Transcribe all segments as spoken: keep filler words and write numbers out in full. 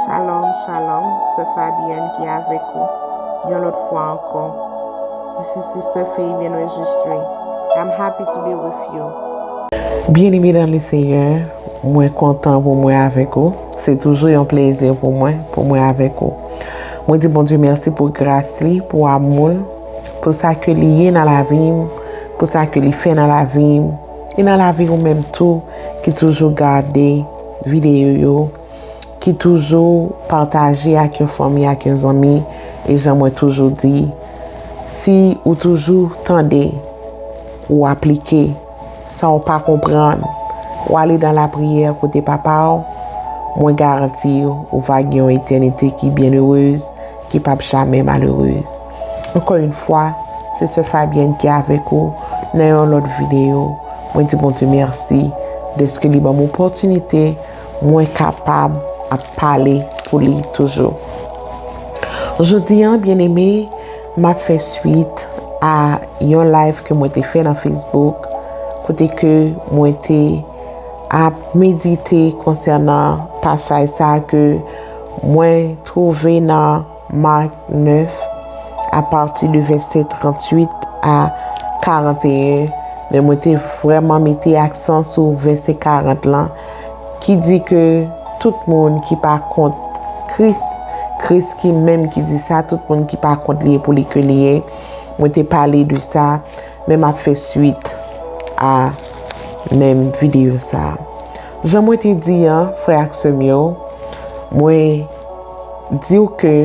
Shalom, shalom, sè Fabienne ki avèk ou yon lòt fwa ankò. This is Sister Fabienne Registry. I'm happy to be with you. Byeneme nan le Senyè, mwen kontan pou mwen avèk ou. Se toujou yon plezi pou mwen, pou mwen avèk ou. Mwen di Bondye mèsi pou gras li, pou amou l, pou sa ke li ye nan lavi m, pou sa ke li fè nan lavi m, e nan lavi ou menm tou ki toujou gade videyo yo, ki toujou pataje ak yon fanmi, ak yon zanmi, e jan mwen toujou di, si ou toujou tande, ou aplike, sa w pa konprann, ou ale nan lapriyè kote Papa w, mwen garanti w, ou va gen yon etènite ki byenerez, ki p ap jamè malerez. Ankò yon fwa, se sè Fabienne ki avèk ou nan yon lòt videyo. Mwen di Bondye mèsi dèske li ban m opòtinite mwen kapab ap pale pou li toujou. Jodi a, byeneme, m ap fè swit a yon live ke mwen te fè nan Facebook, kote ke mwen te ap medite konsènan pasaj sa a ke mwen twouve nan Mak nèf, apati de vèsè tranntuit a karanteyen, men mwen te vrèman mete aksan sou vèsè karant lan, ki di ke tout moun ki pa kont Kris, Kris ki menm ki di sa, tout moun ki pa kont li e pou li ke li ye. Mwen te pale de sa, men m ap fè swit a menm videyo sa. Jan mwen te di an, frè ak sè m yo, mwen di w ke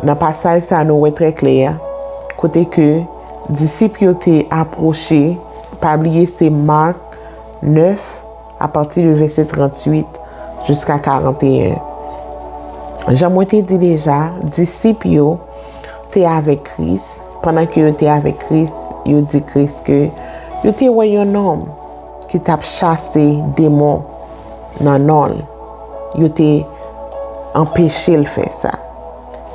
nan pasaj sa nou wè trè klè, kote ke disip yo te apwoche, pa bliye se Mak nèf, apati de vèsè tranntuit jiska karanteyen. Jan mwen te di deja, disip yo te avèk Kris. Pandan ke yo te avèk Kris, yo di Kris ke yo te wè yon nonm ki t ap chase demon nan non l. Yo te anpeche l fè sa.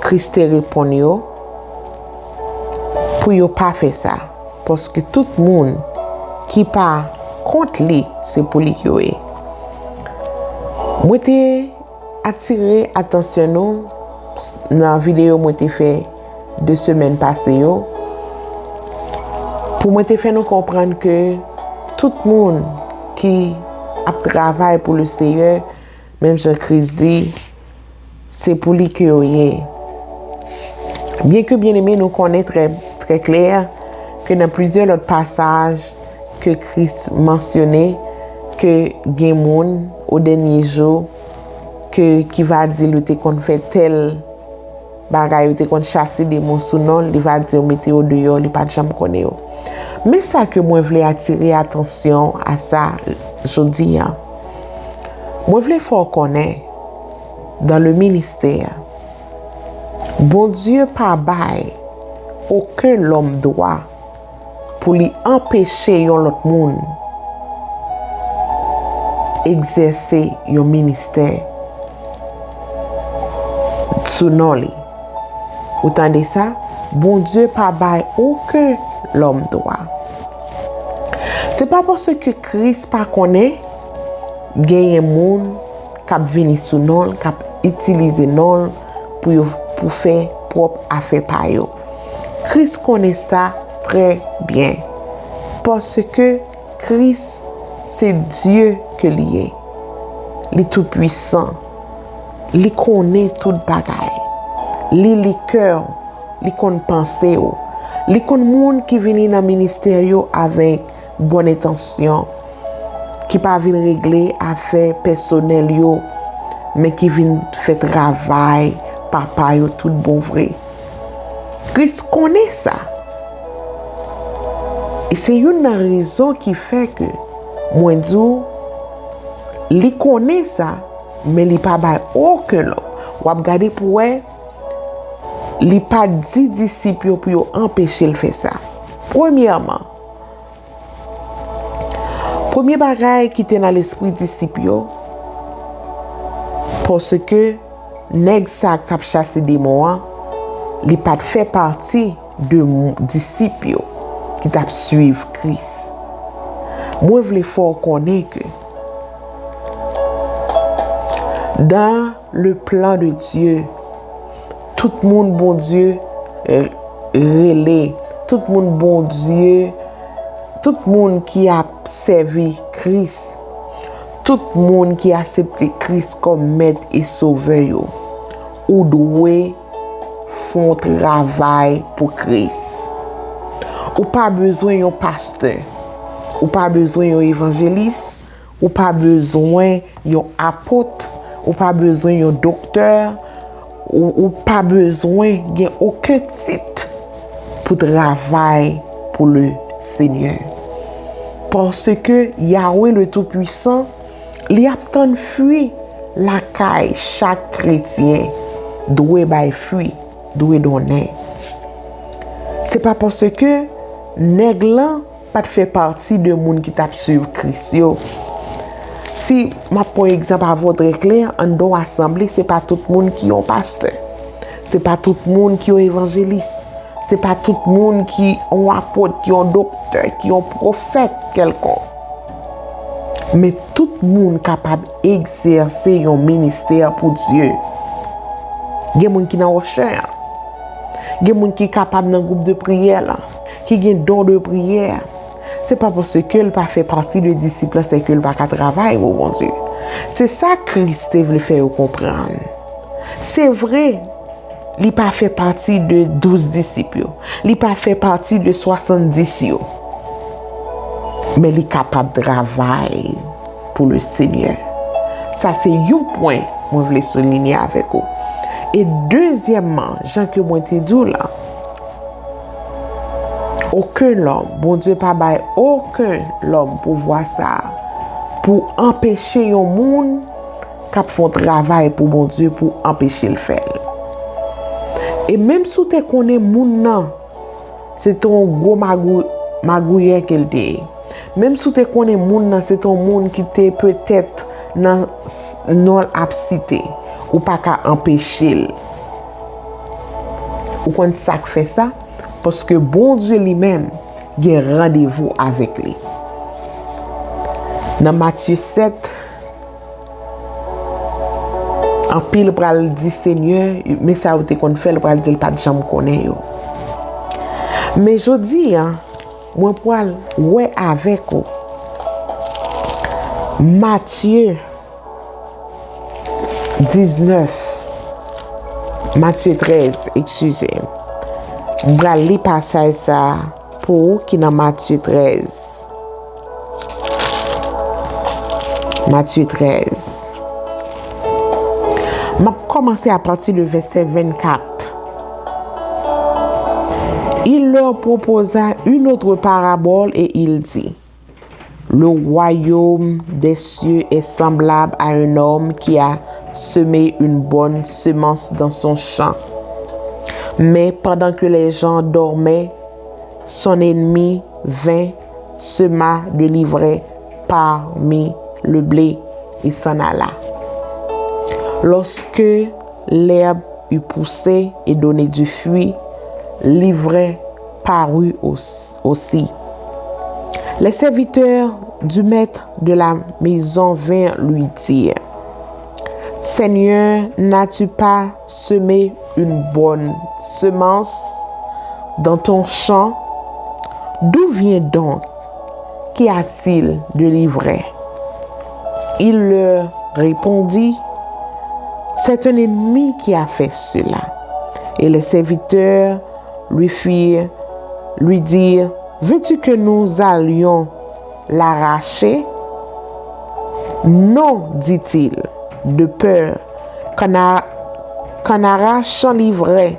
Kris te reponn yo pou yo pa fè sa, paske tout moun ki pa kont li, se pou li ke yo ye. Mwen te atire atansyon nou nan videyo mwen te fè de semèn pase yo, pou mwen te fè nou konprann ke tout moun ki ap travay pou le Seyè, menm jan Kris di, se pou li ke yo ye. Byenke, byeneme, nou konnen trè, trè klè ke nan plizyè lòt pasaj ke Kris mansyone, ke gen moun o dènye jou ke, ki va di l yo te konn fè tèl bagay, yo te konn chase demon sou non l, li va di yo mete yo deyò, li pa t janm konnen yo. Men sa ke mwen vle atire atansyon a sa jodi a. Mwen vle fè w konnen, dans le ministère, Bondye pa bay okenn lòm dwa pou li anpeche yon lòt moun egzèse yon ministè sou non li. Ou tande sa? Bondye pa bay okenn lòm dwa. Se pa paske Kris pa konnen genyen moun k ap vini sou non l, k ap itilize non l pou yo, pou fè pwòp afè pa yo. Kris konnen sa trè byen. Paske Kris se Dye ke li ye. Li toupwisan. Li konnen tout bagay. Li li kè w. Li konn panse w. Li konn moun ki vini nan ministè yo avèk bòn entansyon, ki pa vin regle afè pèsonèl yo, men ki vin fè travay Papa yo tout bon vre. Kris konnen sa. E se youn nan rezon ki fè ke mwen di w, li konnen sa, men li pa bay okenn lòm. W ap gade pou w wè, li pa di disip yo pou yo anpeche l fè sa. Premyèman, premye bagay ki te nan lespri disip yo, paske nèg sa k t ap chase demon an, li pa t fè pati de mou-, disip yo ki t ap swiv Kris. Mwen vle fè w konnen ke dan Le plan de Dieu. Tout moun Bondye rele, tout moun Bondye, tout moun ki ap sèvi Kris, tout moun ki aksepte Kris kòm Mèt e Sovè yo, ou dwe fè yon travay pou Kris. Ou pa bezwen yon pastè, ou pa bezwen yon evanjelis, ou pa bezwen yon apot, ou pa bezwen yon doktè, ou, ou pa bezwen gen okenn tit pou travay pou le Senyè. Paske Yahweh le Tout-Puissant, li ap tann fwi lakay chak kretyen dwe bay fwi, dwe donnen. Se pa paske nèg lan pa t fè pati de moun ki t ap swiv Kris yo. Si m ap pran egzanp avè w trè klè, anndan yon asanble, se pa tout moun ki yon pastè. Se pa tout moun ki yon evanjelis. Se pa tout moun ki yon apot, ki yon doktè, ki yon pwofèt kèlkonk. Men tout moun kapab egzèse yon ministè pou Dye. Gen moun ki nan wòchè an. Gen moun ki kapab nan gwoup de priyè lan, ki gen don de priyè. Se pa paske l pa fè pati de disip lan, se ke l pa ka travay pou Bondye. Se sa Kris te vle fè yo konprann. Se vre, li pa fè pati de douz disip yo. Li pa fè pati de swasanndis yo. Men li kapab travay pou le Senyè. Sa se yon pwen mwen vle soulinye avèk ou. E dezyèmman, jan ke mwen te di w la, okenn lòm, Bondye pa bay okenn lòm pouvwa sa a pou anpeche yon moun k ap fè yon travay pou Bondye pou anpeche l fè l. E menm si w te konnen moun nan, se te yon gwo magou-, magouyè ke l te ye. Menm si w te konnen moun nan, se te yon moun ki te petèt nan s-, non l ap site, ou pa ka anpeche l. Ou konn sa k fè sa? Paske Bondye li menm gen randevou avèk li. Nan Matye sèt, anpil pral di, Senyè, men sa yo te konn fè, l pral di l pa t janm konnen yo. Men jodi a, mwen pral wè avèk ou Matye diznèf, Matye trèz, eskize. M pral li pasaj sa a pou ou ki nan Matye trèz. Matye trèz. M ap kòmanse apati de vèsè vennkat. Il leur proposa une autre parabole et il dit, Le royaume des cieux est semblable à un homme qui a semé une bonne semence dans son champ. Mais pendant que les gens dormaient, son ennemi vint, sema de l'ivraie parmi le blé et s'en alla. Lorsque l'herbe eut poussé et donné du fruit, l'ivraie parut aussi. Les serviteurs du maître de la maison vinrent lui dire, Seigneur, n'as-tu pas semé une bonne semence dans ton champ? D'où vient donc? Qu'y a-t-il de l'ivraie? Il leur répondit, c'est un ennemi qui a fait cela. Et les serviteurs lui firent, lui dirent, veux-tu que nous allions l'arracher? Non, dit-il, de peur qu'en a-, qu'en arrachant l'ivraie,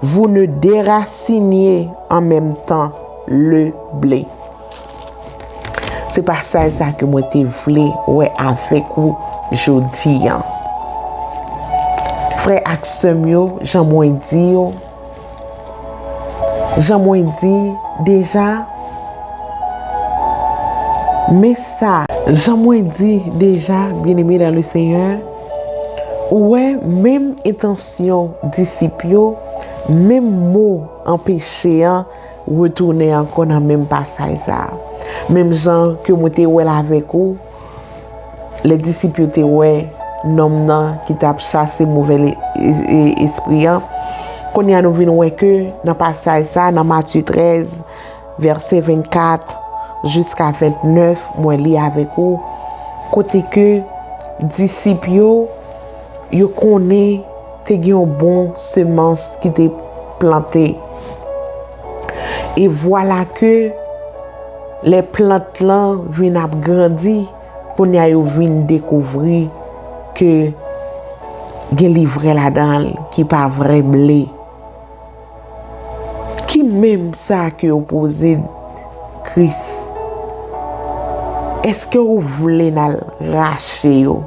vous ne déraciniez en même temps le blé. Se pasaj sa ke mwen te vle wè avèk ou jodi an. Frè ak sè m yo, jan mwen di yo, jan mwen di deja, men sa, jan mwen di deja, bien-aimé dans le Seigneur, ou wè, menm entansyon disip yo, menm mo anpeche an, retounen ankò nan menm pasaj sa a. Menm jan ke mwen te wè l avèk ou, lè disip yo te wè nonm nan ki t ap chase move le-, e-, e-, espri an. Kounye a nou vin wè ke nan pasaj sa, nan Matye trèz, vèsè vennkat jiska vennèf, mwen li avèk ou, kote ke disip yo, yo konnen te gen yon bon semans ki te plante. E vwala ke lè plant lan vin ap grandi, kounye a yo vin dekouvri ke gen livrè ladan l ki pa vrè ble. Ki menm sa ke yo poze Kris? Èske ou vle n al rache yo?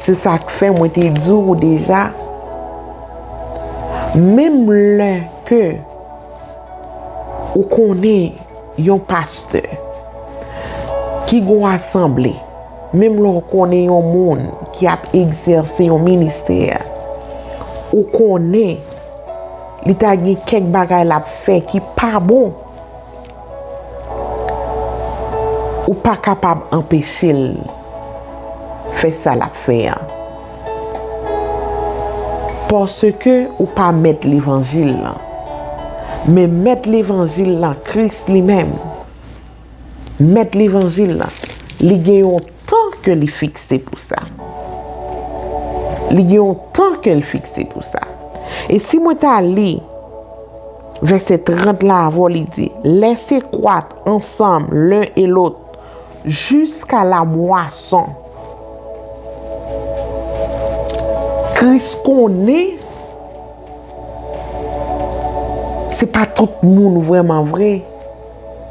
Se sa k fè mwen te di w deja, menm lè ke ou konnen yon pastè ki gon asanble, menm lè w konnen yon moun ki ap egzèse yon ministè, ou konnen li ta gen kèk bagay l ap fè ki pa bon, ou pa kapab anpeche l fè sa l ap fè an. Paske ou pa mèt levanjil lan. Men mèt levanjil lan, Kris li menm, mèt levanjil lan, li gen yon tan ke li fikse pou sa. Li gen yon tan ke l fikse pou sa. E si mwen ta li vèsè trant la avè w, li di, Laissez croître ensemble l'un et l'autre jusqu'à la moisson. Kris konnen se pa tout moun vrèman vre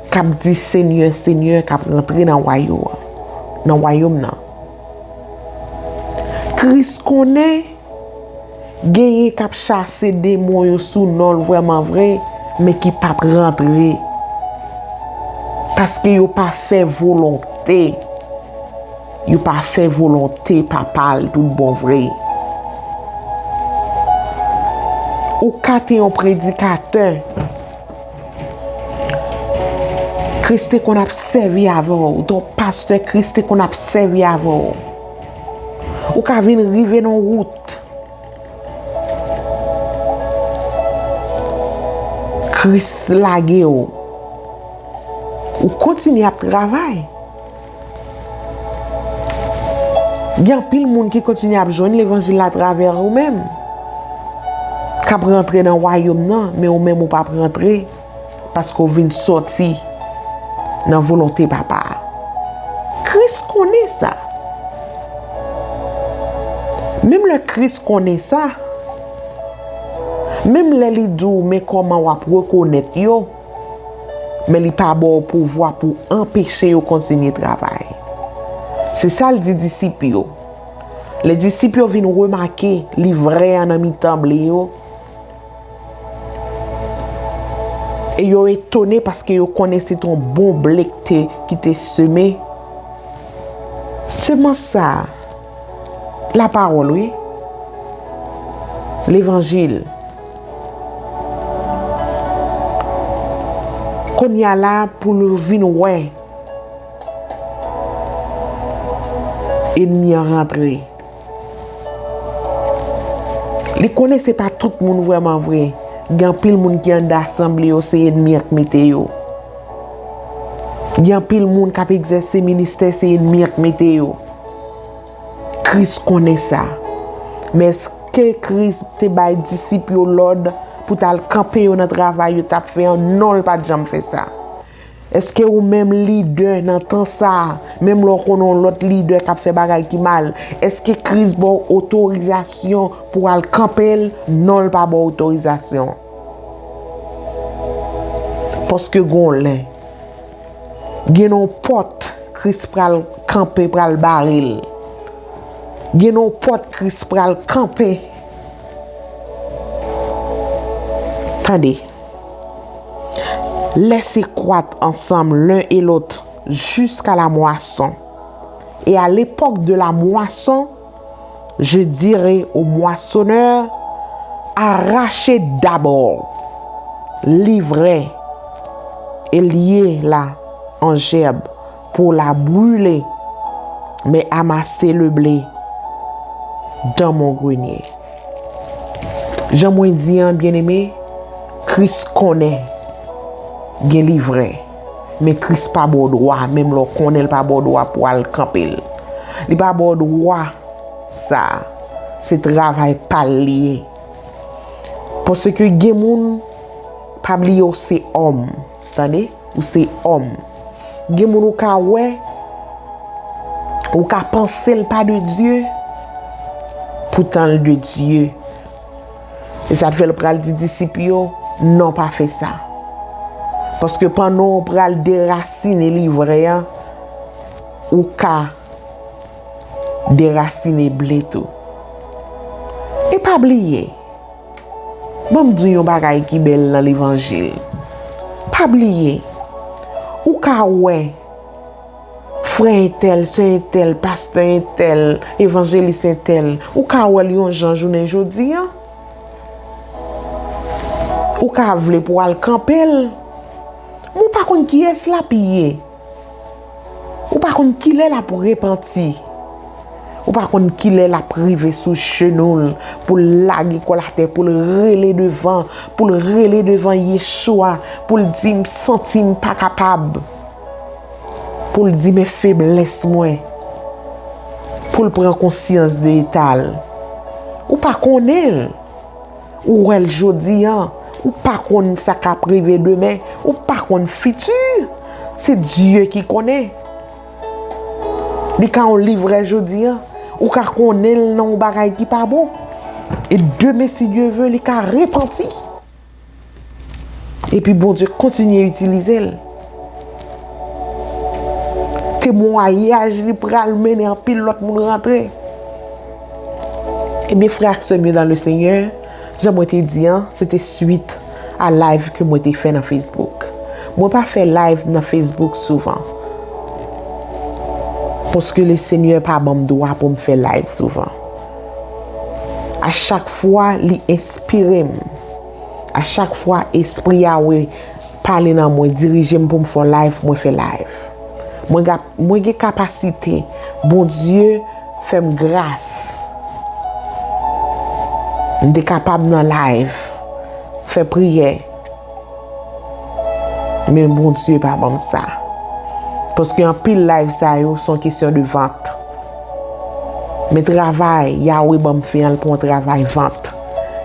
k ap di Senyè, Senyè, k ap rantre nan wayo-, nan wayòm nan. Kris konnen genyen k ap chase demon yo sou non l vrèman vre, men ki p ap rantre. Paske yo pa fè volonte. Yo pa fè volonte Papa l tout bon vre. Ou ka te yon predikatè, Kris te konn ap sèvi avè w. Ou te yon pastè, Kris te konn ap sèvi avè w. Ou ka vin rive nan wout, Kris lage w. Ou kontinye ap travay. Gen anpil moun ki kontinye ap jwenn levanjil la atravè ou menm, k ap rantre nan wayòm nan, men ou menm ou p ap rantre, paske w vin sòti nan volonte Papa a. Kris konnen sa. Menm lè Kris konnen sa, menm lè li di w men kòman w ap rekonèt yo, men li pa ba w pouvwa pou anpeche yo kontinye travay. Se sa l di disip yo. Lè disip yo vin remake livrè an nan mitan ble yo, e yo etone paske yo konnen se te yon bon ble ki te, ki te seme. Semans sa a, lapawòl, wi. Levanjil. Kounye a la, pou nou vin wè, enmi an rantre. Li konnen se pa tout moun vrèman vre. Gen anpil moun ki anndan asanble yo, se enmi an k mete yo. Gen anpil moun k ap egzèse ministè, se enmi an k mete yo. Kris konnen sa. Men èske Kris te bay disip yo lòd pou t al kanpe yo nan travay yo t ap fè an? Non, l pa t janm fè sa. Èske ou menm lidè nan tan sa a, menm lè w konnen yon lòt lidè k ap fè bagay ki mal, èske Kris ba w otorizasyon pou w al kanpe l? Non, l pa ba w otorizasyon. Paske gon lè, gen yon pòt Kris pral kanpe, pral bare l. Gen yon pòt Kris pral kanpe. Tande. Laissez croître ensemble l'un et l'autre jusqu'à la moisson. Et à l'époque de la moisson, je dirai au moissonneur, arrachez d'abord l'ivrée et liez-la en gerbes pour la brûler, mais amassez le blé dans mon grenier. Jan mwen di an, byeneme, Kris konnen gen livrè, men Kris pa ba w dwa, menm lè w konnen l pa ba w dwa pou w al kanpe l. Li pa ba w dwa sa. Se travay pa l li ye. Paske gen moun, pa bliye w se òm, tande? Ou se òm. Gen moun ou ka wè, ou ka panse l pa de Dye, poutan l de Dye. E sa t fè l pral di disip yo, non, pa fè sa. Paske pandan w pral derasine livrè an, ou ka derasine ble tou. E pa bliye, ban m di w yon bagay ki bèl nan levanjil. Pa bliye, ou ka wè frè entèl, sè entèl, pastè entèl, evanjelis entèl, ou ka wè l yon jan jounen jodi an. Ou ka vle pou w al kanpe l, men w pa konn kiyès l ap ye. Ou pa konn kilè l ap repanti. Ou pa konn kilè l ap rive sou jenou l pou l lage kò l atè, pou l rele devan, pou l rele devan Yechwa, pou l di, "M santi m pa kapab." Pou l di, "Men feblès mwen." Pou l pran konsyans de eta l. Ou pa konnen l. Ou wè l jodi an, ou pa konn sa k ap rive demen, ou pa konn fiti. Se Dye ki konnen. Li ka yon livrè jodi an, ou ka konnen l nan yon bagay ki pa bon. E demen, si Dye ve, li ka repanti. Epi Bondye kontinye itilize l. Temwayaj li pral mennen anpil lòt moun rantre. Ebyen, frè ak sè m yo dans le Seigneur, jan mwen te di an, se te swit a live ke mwen te fè nan Facebook. Mwen pa fè live nan Facebook souvan. Paske le Seigneur pa ban m dwa pou m fè live souvan. A chak fwa, li enspire m. A chak fwa, Espri Yawe pale nan mwen, dirije m pou m fè live, mwen fè live. Mwen ga-, mwen gen kapasite. Bondye fè m gras. M te kapab nan live, fè priyè. Men Bondye pa ban m sa. Paske anpil live sa yo, se yon kesyon de vant. Men travay Yawe ban m fè an, l pa yon travay vant.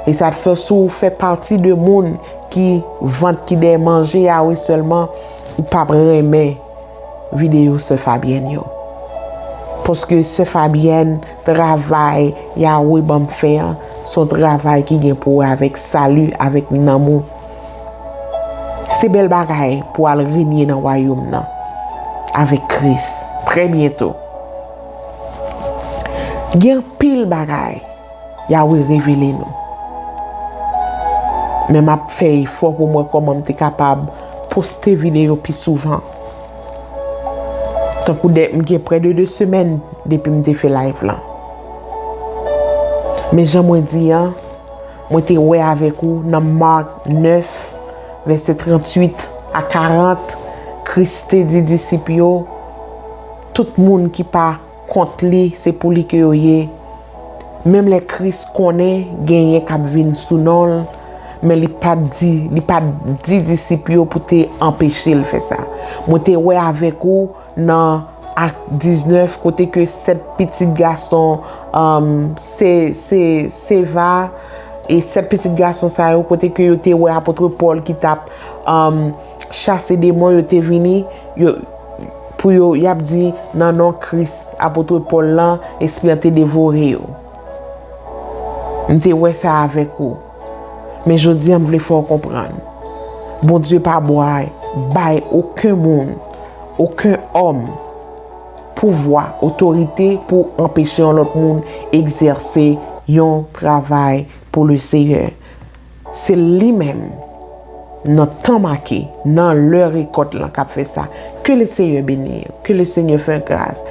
E sa t fè, si w fè pati de moun ki vant ki dèyè manje Yawe sèlman, ou p ap renmen videyo sè Fabyèn yo. Paske sè Fabyèn, travay Yawe ban m fè an, se yon travay ki gen pou wè avèk sali, avèk nanm ou. Se bèl bagay pou al renye nan wayòm nan avèk Kris trè byento. Gen anpil bagay Yawe revele nou. Men m ap fè efò pou m wè kòman m te kapab poste videyo pi souvan. Tankou de, m gen prè de de semèn depi m te fè live lan. Men jan mwen di an, mwen te wè avèk ou nan Mak nèf, vèsè tranntuit a karant, Kris te di disip yo, tout moun ki pa kont li, se pou li ke yo ye. Menm lè Kris konnen genyen k ap vin sou non l, men li pa t di, li pa t di disip yo pou te anpeche l fè sa. Mwen te wè avèk ou nan Ak diznèf, kote ke sèt pitit gason, um, Se-, Se-, Seva, e sèt pitit gason sa yo, kote ke yo te wè apot Pòl ki t ap, um, chase demon, yo te vini, yo, pou yo, y ap di, "Nan non Kris, apot Pòl lan, espri an te devore yo." M te wè sa avèk ou. Men jodi a, m vle fè w konprann. Bondye pa bay, bay okenn moun, okenn òm, pouvwa, otorite pou anpeche yon lòt moun egzèse yon travay pou le Seyè. Se li menm, nan tan make, nan lè rekòt lan k ap fè sa. Ke le Seyè beni w. Ke le Seyè fè gras.